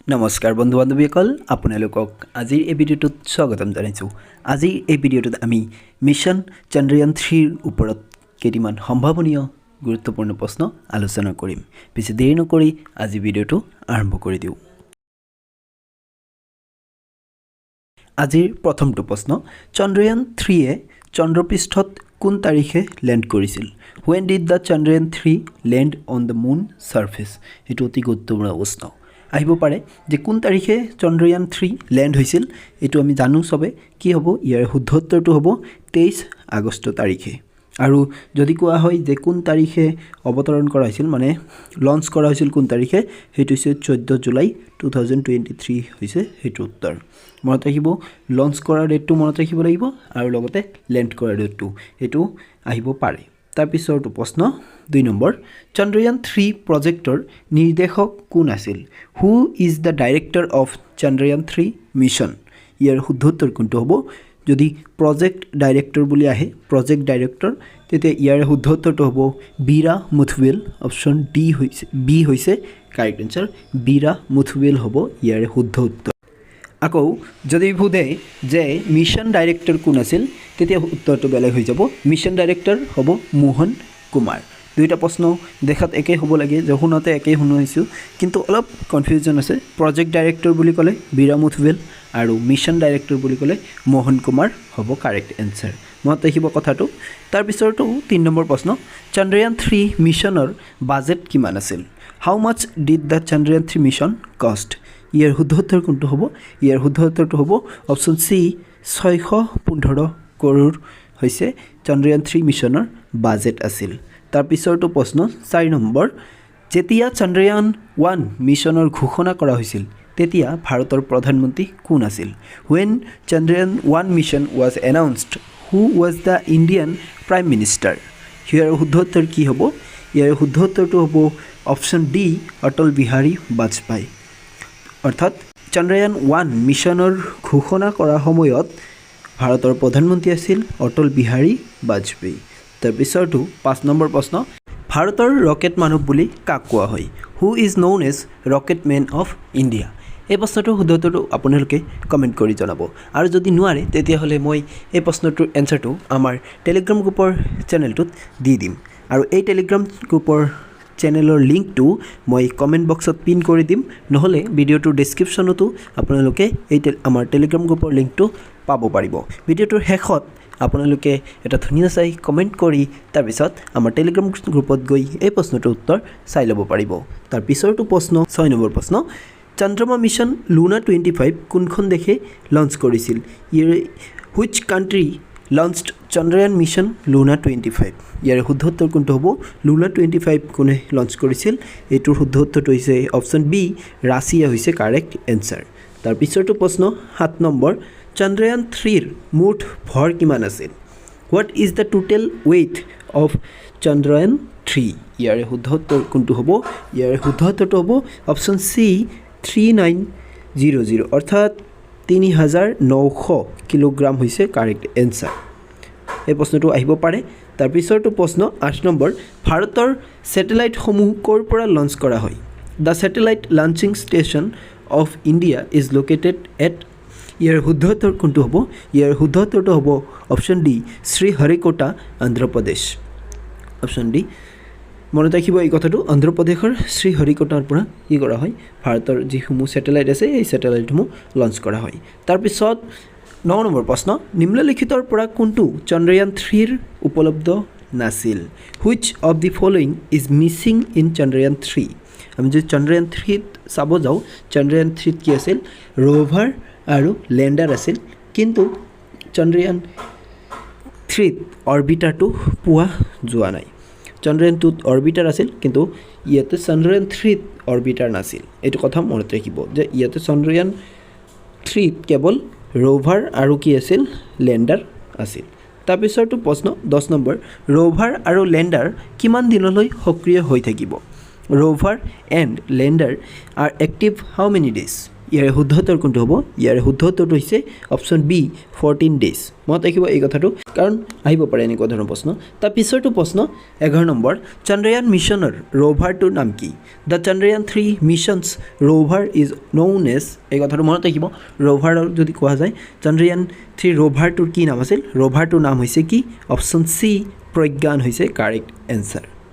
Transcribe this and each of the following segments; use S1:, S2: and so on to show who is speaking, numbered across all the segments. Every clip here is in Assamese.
S1: নমস্কাৰ বন্ধু বান্ধৱীসকল, আপোনালোকক আজিৰ এই ভিডিঅ'টোত স্বাগতম জনাইছোঁ। আজিৰ এই ভিডিঅ'টোত আমি মিছন চন্দ্ৰয়ান 3ৰ ওপৰত কেইটিমান সম্ভাৱনীয় গুৰুত্বপূৰ্ণ প্ৰশ্ন আলোচনা কৰিম। পিছে দেৰি নকৰি আজি ভিডিঅ'টো আৰম্ভ কৰি দিওঁ। আজিৰ প্ৰথমটো প্ৰশ্ন, চন্দ্ৰয়ান 3য়ে চন্দ্ৰপৃষ্ঠত কোন তাৰিখে লেণ্ড কৰিছিল? When did the Chandrayaan 3 land on the moon surface? এইটো অতি গুৰুত্বপূৰ্ণ প্ৰশ্ন। আহিব পাৰে যে কোন তাৰিখে চন্দ্ৰয়ান 3 লেণ্ড হৈছিল। এইটো আমি জানো চবে। কি হ'ব ইয়াৰ শুদ্ধ উত্তৰটো? হ'ব 23 আগষ্ট তাৰিখে। আৰু যদি কোৱা হয় যে কোন তাৰিখে অৱতৰণ কৰা হৈছিল, মানে লঞ্চ কৰা হৈছিল কোন তাৰিখে, সেইটো হৈছে 14 জুলাই 2023 হৈছে সেইটো উত্তৰ। মনত ৰাখিব, লঞ্চ কৰা ডেটটো মনত ৰাখিব লাগিব আৰু লগতে লেণ্ড কৰা ডেটটো, সেইটো আহিব পাৰে। তাৰপিছৰটো প্ৰশ্ন 2 নম্বৰ, চন্দ্ৰয়ান 3 প্ৰজেক্টৰ নিৰ্দেশক কোন আছিল? Who is the director of Chandrayaan 3 mission? ইয়াৰ শুদ্ধ উত্তৰ কোনটো হ'ব? যদি প্ৰজেক্ট ডাইৰেক্টৰ বুলি আহে, প্ৰজেক্ট ডাইৰেক্টৰ, তেতিয়া ইয়াৰ শুদ্ধ উত্তৰটো হ'ব বীৰা মুথুৱেল। অপশ্যন ডি হৈছে, বি হৈছে কাৰেক্ট এনচাৰ। বীৰা মুথুৱেল হ'ব ইয়াৰে শুদ্ধ উত্তৰ। আকৌ যদি সোধে যে মিছন ডাইৰেক্টৰ কোন আছিল, তেতিয়া উত্তৰটো বেলেগ হৈ যাব। মিছন ডাইৰেক্টৰ হ'ব মোহন কুমাৰ। দুয়োটা প্ৰশ্ন দেখাত একেই হ'ব লাগে যে শুনোতে একেই শুনাইছোঁ, কিন্তু অলপ কনফিউজন আছে। প্ৰজেক্ট ডাইৰেক্টৰ বুলি ক'লে বীৰা মুথুৱেল আৰু মিছন ডাইৰেক্টৰ বুলি ক'লে মোহন কুমাৰ হ'ব কাৰেক্ট এনচাৰ। মনত ৰাখিব কথাটো। তাৰপিছৰটো 3 নম্বৰ প্ৰশ্ন, চন্দ্ৰয়ান 3 মিছনৰ বাজেট কিমান আছিল? How much did the Chandrayaan 3 mission cost? ইয়াৰ শুদ্ধ উত্তৰ কোনটো হ'ব? ইয়াৰ শুদ্ধ উত্তৰটো হ'ব অপশ্যন চি, 615 কৰোৰ হৈছে চন্দ্ৰয়ান 3 মিছনৰ বাজেট আছিল। তাৰপিছৰটো প্ৰশ্ন 4 নম্বৰ, যেতিয়া চন্দ্ৰয়ান 1 মিছনৰ ঘোষণা কৰা হৈছিল, তেতিয়া ভাৰতৰ প্ৰধানমন্ত্ৰী কোন আছিল? When Chandrayaan 1 mission was announced, who was the Indian Prime Minister? ইয়াৰ শুদ্ধ উত্তৰ কি হ'ব? ইয়াৰ শুদ্ধ উত্তৰটো হ'ব অপশ্যন ডি, অটল বিহাৰী বাজপেয়ী। অৰ্থাৎ চন্দ্ৰয়ান 1 মিছনৰ ঘোষণা কৰা সময়ত ভাৰতৰ প্ৰধানমন্ত্ৰী আছিল অটল বিহাৰী বাজপেয়ী। তাৰপিছৰটো 5 নম্বৰ প্ৰশ্ন, ভাৰতৰ ৰকেট মানৱ বুলি কাক কোৱা হয়? Who is known as Rocket Man of India? এই প্ৰশ্নটোৰ শুদ্ধ উত্তৰটো আপোনালোকে কমেণ্ট কৰি জনাব। আৰু যদি নোৱাৰে, তেতিয়াহ'লে মই এই প্ৰশ্নটোৰ এনচাৰটো আমাৰ টেলিগ্ৰাম গ্ৰুপৰ চেনেলটোত দি দিম। আৰু এই টেলিগ্ৰাম গ্ৰুপৰ চেনেলৰ লিংকটো মই কমেণ্ট বক্সত পিন কৰি দিম, নহ'লে ভিডিঅ'টোৰ ডেছক্ৰিপশ্যনতো আপোনালোকে এই আমাৰ টেলিগ্ৰাম গ্ৰুপৰ লিংকটো পাব পাৰিব। ভিডিঅ'টোৰ শেষত আপোনালোকে এটা ধুনীয়া চাই কমেণ্ট কৰি তাৰপিছত আমাৰ টেলিগ্ৰাম গ্ৰুপত গৈ এই প্ৰশ্নটোৰ উত্তৰ চাই ল'ব পাৰিব। তাৰ পিছৰটো প্ৰশ্ন 6 নম্বৰ প্ৰশ্ন, চন্দ্ৰমা মিছন লুনা 25 কোনখন দেশে লঞ্চ কৰিছিল? ইয়াৰে which country launched Chandrayaan mission Luna 25? ইয়াৰে শুদ্ধ উত্তৰ কোনটো হ'ব? লুনা 25 কোনে লঞ্চ কৰিছিল? এইটোৰ শুদ্ধ উত্তৰটো হৈছে অপশ্যন বি, ৰাছিয়া হৈছে কাৰেক্ট এনচাৰ। তাৰ পিছৰটো প্ৰশ্ন 7 নম্বৰ, চন্দ্ৰয়ান 3ৰ মুঠ ভৰ কিমান আছিল? What is the total weight of Chandrayaan 3? ইয়াৰে শুদ্ধ উত্তৰ কোনটো হ'ব? ইয়াৰে শুদ্ধ উত্তৰটো হ'ব অপশ্যন চি, 3900, অৰ্থাৎ 3900 কিলোগ্ৰাম হৈছে কাৰেক্ট এনচাৰ। এই প্ৰশ্নটো আহিব পাৰে। তাৰপিছৰটো প্ৰশ্ন 8 নম্বৰ, ভাৰতৰ ছেটেলাইটসমূহ ক'ৰ পৰা লঞ্চ কৰা হয়? The satellite launching station of India is located at? ইয়াৰ শুদ্ধ উত্তৰ কোনটো হ'ব? ইয়াৰ শুদ্ধ উত্তৰটো হ'ব option D, Sriharikota, Andhra Pradesh. Option D. মনত ৰাখিব এই কথাটো, অন্ধ্ৰপ্ৰদেশৰ শ্ৰীহৰিকোটাৰ পৰা কি কৰা হয়? ভাৰতৰ যিসমূহ ছেটেলাইট আছে, এই ছেটেলাইটসমূহ লঞ্চ কৰা হয়। তাৰপিছত 9 নম্বৰ প্ৰশ্ন, নিম্নলিখিতৰ পৰা কোনটো চন্দ্ৰয়ান 3ৰ উপলব্ধ নাছিল? Which of the following is missing in Chandrayaan 3? আমি যদি চন্দ্ৰয়ান 3ত চাব যাওঁ, চন্দ্ৰয়ান 3ত কি আছিল? ৰ'ভাৰ আৰু লেণ্ডাৰ আছিল, কিন্তু চন্দ্ৰয়ান 3ত অৰবিটাৰটো পোৱা যোৱা নাই। চন্দ্ৰয়ান 2ত অৰবিটাৰ আছিল, কিন্তু ইয়াতে চন্দ্ৰয়ান 3ত অৰবিটাৰ নাছিল। এইটো কথা মনত ৰাখিব যে ইয়াতে চন্দ্ৰয়ান 3ত কেৱল ৰ'ভাৰ আৰু কি আছিল? লেণ্ডাৰ আছিল। তাৰপিছৰটো প্ৰশ্ন 10 নম্বৰ, ৰ'ভাৰ আৰু লেণ্ডাৰ কিমান দিনলৈ সক্ৰিয় হৈ থাকিব? Rover and lander are active how many days? ইয়াৰে শুদ্ধ উত্তৰ কোনটো হ'ব? ইয়াৰে শুদ্ধ উত্তৰটো হৈছে অপশ্যন বি, 14 ডেইজ। মনত ৰাখিব এই কথাটো, কাৰণ আহিব পাৰে এনেকুৱা ধৰণৰ প্ৰশ্ন। তাৰ পিছৰটো প্ৰশ্ন 11 নম্বৰ, চন্দ্ৰয়ান মিছনৰ ৰ'ভাৰটোৰ নাম কি? The Chandrayaan 3 mission's rover is known as. এই কথাটো মনত ৰাখিব। ৰ'ভাৰৰ যদি কোৱা যায়, চন্দ্ৰয়ান 3 ৰ'ভাৰটোৰ কি নাম আছিল? ৰ'ভাৰটোৰ নাম হৈছে কি? অপশ্যন চি, প্ৰজ্ঞান হৈছে কাৰেক্ট এনচাৰ।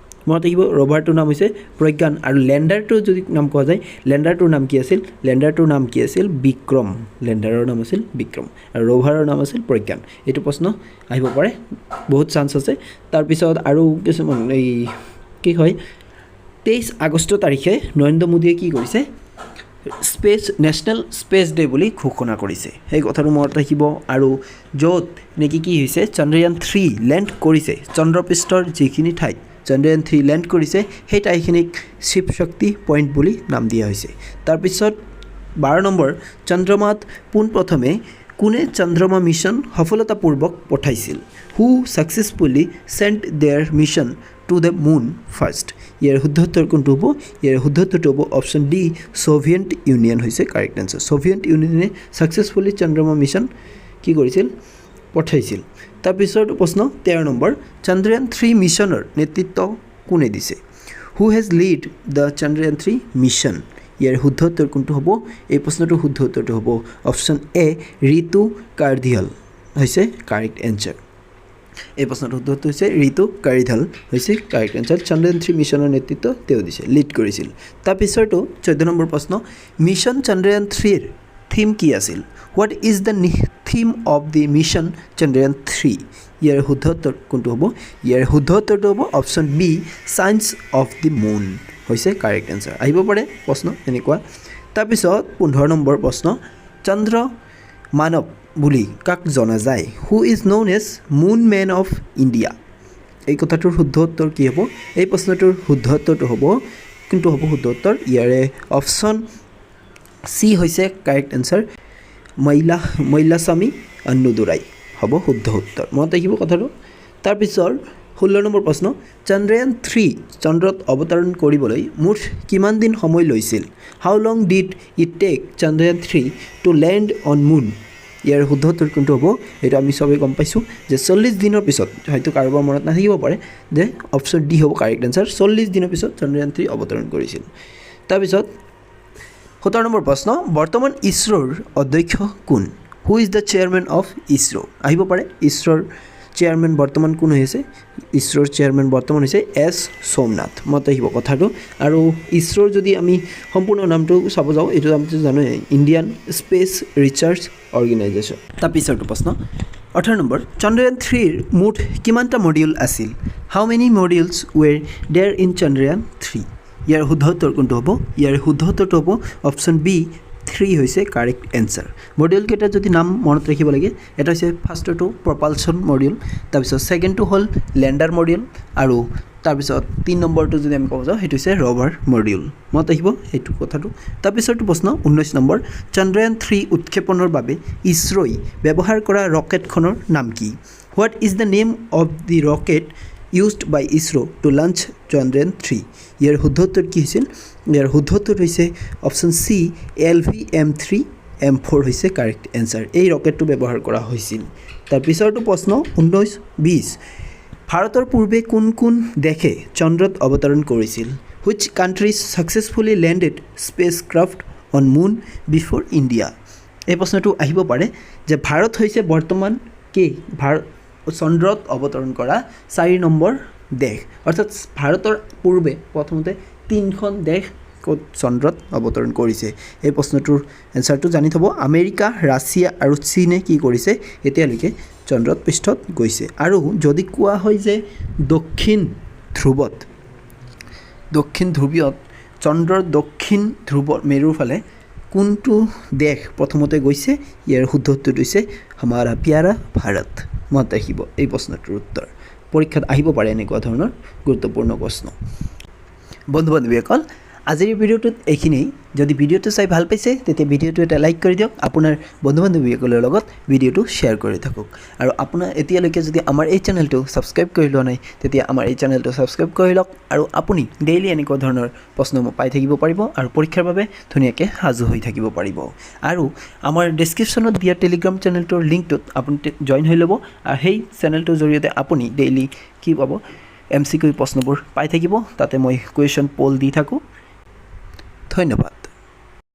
S1: মনত ৰাখিব, ৰ'ভাৰটোৰ নাম হৈছে প্ৰজ্ঞান। আৰু লেণ্ডাৰটোৰ যদি নাম কোৱা যায়, লেণ্ডাৰটোৰ নাম কি আছিল? লেণ্ডাৰটোৰ নাম কি আছিল? বিক্ৰম। লেণ্ডাৰৰ নাম আছিল বিক্ৰম আৰু ৰ'ভাৰৰ নাম আছিল প্ৰজ্ঞান। এইটো প্ৰশ্ন আহিব পাৰে, বহুত চান্স আছে। তাৰপিছত আৰু কিছুমান এই কি হয়, 23 আগষ্ট তাৰিখে নৰেন্দ্ৰ মোদীয়ে কি কৰিছে? নেশ্যনেল স্পেচ ডে বুলি ঘোষণা কৰিছে। সেই কথাটো মনত ৰাখিব। আৰু য'ত নেকি কি হৈছে, চন্দ্ৰয়ান 3 লেণ্ড কৰিছে, চন্দ্ৰপৃষ্ঠৰ যিখিনি ঠাইত চন্দ্ৰয়ান 3 লেণ্ড কৰিছে, সেই ঠাইখিনিক শিৱ শক্তি পইণ্ট বুলি নাম দিয়া হৈছে। তাৰপিছত 12 নম্বৰ, চন্দ্ৰমাত পোনপ্ৰথমে কোনে চন্দ্ৰমা মিছন সফলতাপূৰ্বক পঠাইছিল? Who successfully sent their mission to the moon first? ইয়াৰ শুদ্ধ উত্তৰ কোনটো হ'ব? ইয়াৰ শুদ্ধ উত্তৰটো হ'ব অপশ্যন ডি, ছ'ভিয়েট ইউনিয়ন হৈছে কাৰেক্ট এনচাৰ। ছ'ভিয়েট ইউনিয়নে ছাকচেছফুলি চন্দ্ৰমা মিছন কি কৰিছিল? পঠাইছিল। তাৰপিছত প্ৰশ্ন 13 নম্বৰ, চন্দ্ৰয়ান 3 মিছনৰ নেতৃত্ব কোনে দিছে? Who has lead the Chandrayaan 3 mission? ইয়াৰ শুদ্ধ উত্তৰ কোনটো হ'ব? এই প্ৰশ্নটোৰ শুদ্ধ উত্তৰটো হ'ব অপশ্যন এ, ঋতু কাৰ্ধিয়াল হৈছে কাৰেক্ট এনচাৰ। এই প্ৰশ্নটোৰ শুদ্ধ উত্তৰ হৈছে ঋতু কাৰিধাল হৈছে কাৰেক্ট এনচাৰ। চন্দ্ৰয়ান 3 মিছনৰ নেতৃত্ব তেওঁ দিছে, লিড কৰিছিল। তাৰপিছৰটো 14 নম্বৰ প্ৰশ্ন, মিছন চন্দ্ৰয়ান 3ৰ থিম কি আছিল? What is the theme of the mission Chandrayaan 3? ইয়াৰ শুদ্ধ উত্তৰ কোনটো হ'ব? ইয়াৰ শুদ্ধ উত্তৰটো হ'ব option B, science of the moon হৈছে কাৰেক্ট এনচাৰ। আহিব পাৰে প্ৰশ্ন এনেকুৱা। তাৰপিছত 15 নম্বৰ প্ৰশ্ন, চন্দ্ৰ মানৱ বুলি কাক জনা যায়? Who is known as moon man of India? এই কথাটোৰ শুদ্ধ উত্তৰ কি হ'ব? এই প্ৰশ্নটোৰ শুদ্ধ উত্তৰটো হ'ব, কোনটো হ'ব শুদ্ধ উত্তৰ? ইয়াৰে অপশ্যন চি হৈছে কাৰেক্ট এনচাৰ। মৈলাস্বামী অন্নদুৰাই হ'ব শুদ্ধ উত্তৰ। মনত ৰাখিব কথাটো। তাৰপিছৰ 16 নম্বৰ প্ৰশ্ন, চন্দ্ৰয়ান 3 চন্দ্ৰত অৱতৰণ কৰিবলৈ মুঠ কিমান দিন সময় লৈছিল? How long did it take Chandrayaan 3 to land on moon? ইয়াৰ শুদ্ধ উত্তৰ কোনটো হ'ব? এইটো আমি চবেই গম পাইছোঁ যে 40 দিনৰ পিছত, হয়তো কাৰোবাৰ মনত নাথাকিব পাৰে, যে অপশ্যন ডি হ'ব কাৰেক্ট এনচাৰ। 40 দিনৰ পিছত চন্দ্ৰয়ান 3 অৱতৰণ কৰিছিল। তাৰপিছত 17 নম্বৰ প্ৰশ্ন, বৰ্তমান ইছৰোৰ অধ্যক্ষ কোন? Who is the chairman of ISRO? আহিব পাৰে, ইছৰোৰ চেয়াৰমেন বৰ্তমান কোন হৈ আছে? ইছৰোৰ চেয়াৰমেন বৰ্তমান হৈছে এছ সোমনাথ। মনত ৰাখিব কথাটো। আৰু ইছৰোৰ যদি আমি সম্পূৰ্ণ নামটো চাব যাওঁ, এইটো আমি জানোৱেই, ইণ্ডিয়ান স্পেচ ৰিচাৰ্চ অৰ্গেনাইজেশ্যন। তাৰপিছৰটো প্ৰশ্ন 18 নম্বৰ, চন্দ্ৰয়ান 3ৰ মুঠ কিমানটা মডিউল আছিল? How many modules were there in Chandrayaan 3? ইয়াৰ শুদ্ধ উত্তৰ কোনটো হ'ব? ইয়াৰ শুদ্ধ উত্তৰটো হ'ব অপশ্যন বি, 3 হৈছে কাৰেক্ট এনচাৰ। মডিউলকেইটা যদি নাম মনত ৰাখিব লাগে, এটা হৈছে ফাৰ্ষ্টৰটো প্ৰপালচন মডিউল, তাৰপিছত ছেকেণ্ডটো হ'ল লেণ্ডাৰ মডিউল আৰু তাৰপিছত 3 নম্বৰটো যদি আমি ক'ব যাওঁ, সেইটো হৈছে ৰভাৰ মডিউল। মনত ৰাখিব সেইটো কথাটো। তাৰপিছৰটো প্ৰশ্ন 19 নম্বৰ, চন্দ্ৰয়ান 3 উৎক্ষেপণৰ বাবে ইছৰোই ব্যৱহাৰ কৰা ৰকেটখনৰ নাম কি? What is the name of the rocket used by ISRO to launch Chandrayaan 3? ইয়াৰ শুদ্ধ উত্তৰ কি হৈছিল? ইয়াৰ শুদ্ধ উত্তৰ হৈছে option C, LVM 3 M4 হৈছে কাৰেক্ট এনচাৰ। এই ৰকেটটো ব্যৱহাৰ কৰা হৈছিল। তাৰ পিছৰটো প্ৰশ্ন 19, 20, ভাৰতৰ পূৰ্বে কোন কোন দেশে চন্দ্ৰত অৱতৰণ কৰিছিল? Which countries successfully landed spacecraft on moon before India? এই প্ৰশ্নটো আহিব পাৰে যে ভাৰত হৈছে বৰ্তমান কি ভাৰত চন্দ্ৰত অৱতৰণ কৰা 4 নম্বৰ দেশ। অৰ্থাৎ ভাৰতৰ পূৰ্বে প্ৰথমতে তিনিখন দেশ ক'ত চন্দ্ৰত অৱতৰণ কৰিছে? এই প্ৰশ্নটোৰ এনচাৰটো জানি থ'ব। আমেৰিকা, ৰাছিয়া আৰু চীনে কি কৰিছে, এতিয়ালৈকে চন্দ্ৰত পৃষ্ঠত গৈছে। আৰু যদি কোৱা হয় যে দক্ষিণ ধ্ৰুৱত, চন্দ্ৰৰ দক্ষিণ ধ্ৰুৱ মেৰুৰ ফালে কোনটো দেশ প্ৰথমতে গৈছে? ইয়াৰ শুদ্ধ উত্তৰটো হৈছে हमारा प्यारा ভাৰত। মনত ৰাখিব এই প্ৰশ্নটোৰ উত্তৰ। পৰীক্ষাত আহিব পাৰে এনেকুৱা ধৰণৰ গুৰুত্বপূৰ্ণ প্ৰশ্ন। বন্ধু বান্ধৱীসকল, আজিৰ ভিডিঅ'টোত এইখিনিয়েই। যদি ভিডিঅ'টো চাই ভাল পাইছে, তেতিয়া ভিডিঅ'টো এটা লাইক কৰি দিয়ক, আপোনাৰ বন্ধু বান্ধৱীসকলৰ লগত ভিডিঅ'টো শ্বেয়াৰ কৰি থাকক আৰু আপোনাৰ এতিয়ালৈকে যদি আমাৰ এই চেনেলটো ছাবস্ক্ৰাইব কৰি লোৱা নাই, তেতিয়া আমাৰ এই চেনেলটো ছাবস্ক্ৰাইব কৰি লওক আৰু আপুনি ডেইলি এনেকুৱা ধৰণৰ প্ৰশ্নসমূহ পাই থাকিব পাৰিব আৰু পৰীক্ষাৰ বাবে ধুনীয়াকৈ সাজু হৈ থাকিব পাৰিব। আৰু আমাৰ ডেছক্ৰিপশ্যনত দিয়া টেলিগ্ৰাম চেনেলটোৰ লিংকটোত আপুনি জইন হৈ ল'ব আৰু সেই চেনেলটোৰ জৰিয়তে আপুনি ডেইলি কি পাব? এমচিকিউ প্ৰশ্নবোৰ পাই থাকিব। তাতে মই কুৱেশ্যন পল দি থাকোঁ। ধন্যবাদ।